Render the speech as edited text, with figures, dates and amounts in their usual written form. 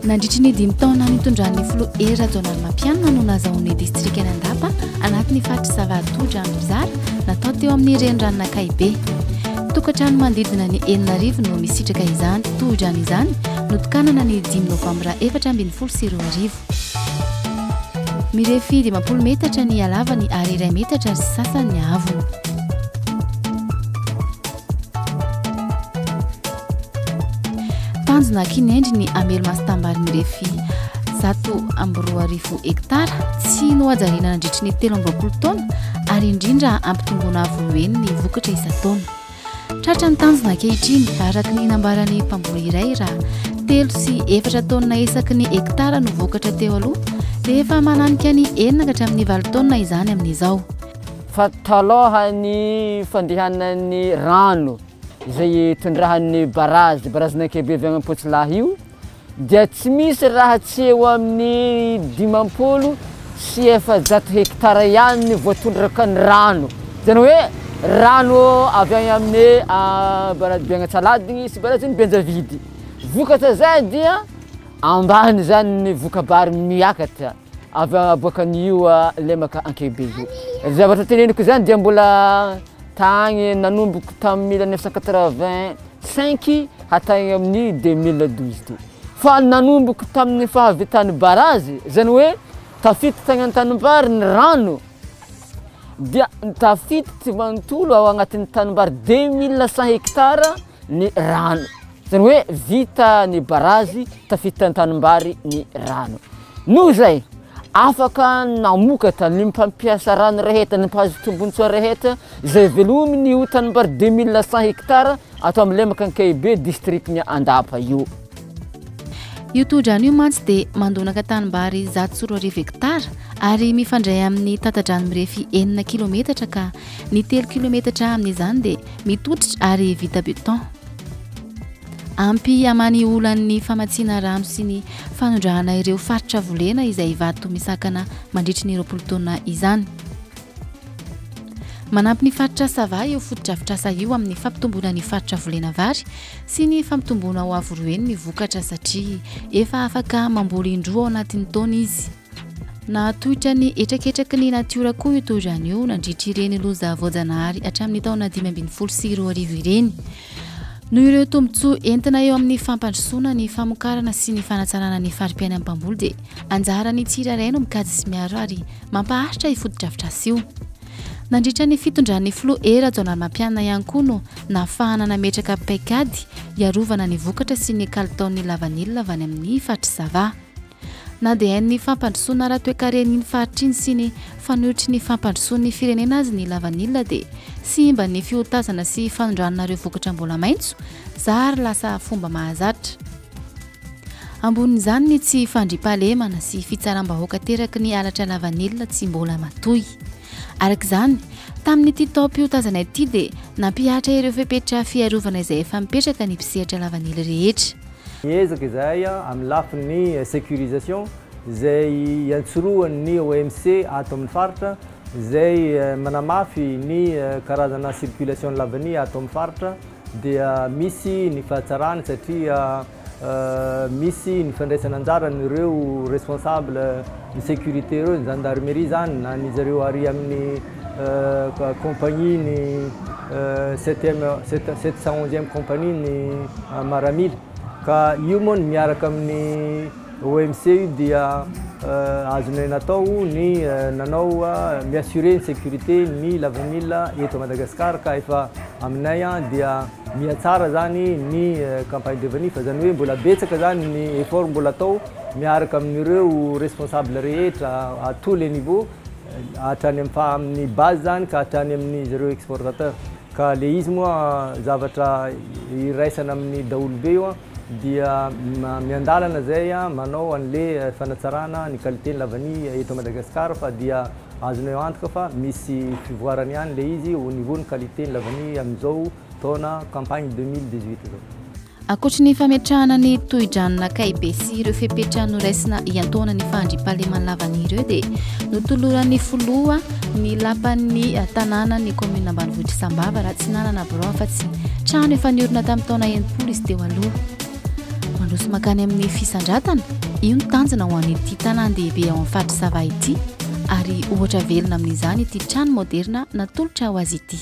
Nandritry ny dimy taona nitondran'ny filoha Hery Rajaonarimampianina no nazahoan'ny distrikan'Andapa anatin'ny faritry Sava tohodrano mizara natao teo amin'ny reniranon'Ankahibe. Tokantrano manodidina ny 6000 no misitraka izany tohodrano izany notokanana ny dimy novambra 2014. Mirefy 50 metatra ny halavany ary iray metatra sy sasany ny haavony. Tanjona kinendry ny hamelo-mason-tanimbary mirefy 2100 hektara tsy nohajariana nandritry ny 23 taona ary indrindra hampitomboana avo roa heny ny vokatra isan-taona. Tratra ny tanjona ankehitriny araka ny nambaran'ny mpamboly iray raha telo sy efatra taonina isaky ny hektara no vokatra teo aloha dia efa mananika ny enina ka hatramin'ny valo taonina izany amin'izao. Fa talohan'ny fandehanan'ny rano izay tondrahan'ny barazy, barazin'Ankihibe avy any Ampotsilahy io, dia tsy misy raha tsy eo amin'ny 450 hektara ihany ny voatondraka ny rano. Izany hoe rano avy any amin'ny barazy Beagnatsaladigny sy barazin'i Benjavidy. Vokatra izay dia ambany izany ny voka-bary miakatra. Avy aboakan'io lemaka ankehibe io. Ny zavatra teneniko izany dia mbola tagny nanomboko tamin'ny 1985 hatrany amin'ny 2012 teo. Fa nanomboko tamin'ny fahavitan'ny barazy, izany hoe tafiditra tagny an-tanimbary ny rano dia tafiditra manontolo ao agnatin'ny tanimbary 2100 hectares ny rano. Izany hoe vita ny barazy, tafiditra an-tanimbary ny rano. Noho izay, afaka namokatra ny mpampiasa rano rehetra, ny mpahazo tombontsoa rehetra izay velominy io tanimbary 2100 hectares ato amin'ny lemaka Ankahibe, distrikan'i Andapa io. Io tohodrano io mantsy dia mandonaka tanimbary 2100 hektara ary mifandray amin'ny tata-drano mirefy enina kilometatra ka ny telo kilometatra amin'izany dia mitototra ary vita beton. Ampy hamaha ny olan'ny famatsiana rano sy ny fanondrahana ireo faritra volena izay vato misakana mandritry ny 20 taona izany. Manampy ny faritra Sava io fotodrafitrasa io amin'ny fampitomboana ny faritra volena vary sy ny fampitomboana ho avo roa heny ny vokatra satria efa afaka mamboly indroa ao anatin'ny taona izy. Nahatohitra ny hetraketraky ny natiora koa io tohodrano io nandritra ireny loza voajanahary hatramin'ny taona 2015 ireny. Noho ireo tombontsoa entina eo amin'ny fampandrosoana ny famokarana sy ny fanatsarana ny fari-piainan'ny mpamboly dia anjaran'ny tsirairay no mikajy sy miaro ary mampaharitra io fotodrafitrasa io. Nandritra ny fitondran'ny filoha Hery Rajaonarimampianina ihany koa no nahafahana nametraka paikady hiarovana ny vokatra sy ny kalitaon'ny lavanila avy any amin'ny faritr'i Sava. Na dia hain'ny fampandrosoana ara-toekaren'iny faritra iny sy ny fanohitry ny fampandrosoan'ny firenena azy ny lavanila dia simba ny fiotazana sy fanondranana ireo vokatra mbola maitso, zary lasa fomba mahazatra. Ambonin'izany ny tsy fandriampahalemana sy fitsaram-bahoaka ateraky ny halatra lavanila tsy mbola matoy. Araka izany, tamin'ity taom-piotazana ity dia nampihatra ireo fepetra fiarovana izay efa mipetraka ny mpisehatra lavanila rehetra. Miezaka izahay amin'ny lafiny sécurisation izay iantsorohan'ny OMC ato amin'ny faritra izay manamafy ny karazana circulation ny lavanille ato amin'ny faritra dia misy ny fahatsarany satria misy ny fandraisana anjaran'ireo responsable ny sécurité ireo, ny gendarmerie izany na ny zareo ary amin'ny compagnie ny septième sept cent onzième compagnie ny maramila ka io moa ny miaraka amin'ny OMC io dia azonay natao ny nanao mi-assurer ny sécurité ny lavanila eto Madagascar ka efa aminay dia mihatsara zany ny campagne de vanille fa zany hoe mbola betsaka zany ny effort mbola atao miaraka amin'ireo responsable rehetra à tous les niveaux hatrany amin'ny faha amin'ny base zany ka hatrany amin'ny zareo exportateur ka le izy moa zavatra iraisana amin'ny daholobe io dia miandalana zay manao an'le fanatsarana ny qualité ny lavanille eto Madagascar fa dia azonay antoka fa misy fivoarany ihany le izy au niveau ny qualité ny lavanille amin'izao taona campagne 2018 zao. Ankoatry ny fametrahana ny tohidrano Nakaibe sy ireo fepetra noraisina hiantohana ny fahandriampahaleman'ny lavan'ny ireo dia notoloran'ny filoha ny lapan'ny tanànan'ny kaominina ambanivohitr'i Sambava raha tsy nanana birao afa-tsy trano efa niorina tamin'ny taona 60 izy teo aloha. Mandroso mankany amin'ny fisandratana, io no tanjona ho an'ity tanàn-dehibe ao amin'ny faritra Sava ity ary ohatra velona amin'izany ity trano moderina natolotra ho azy ity.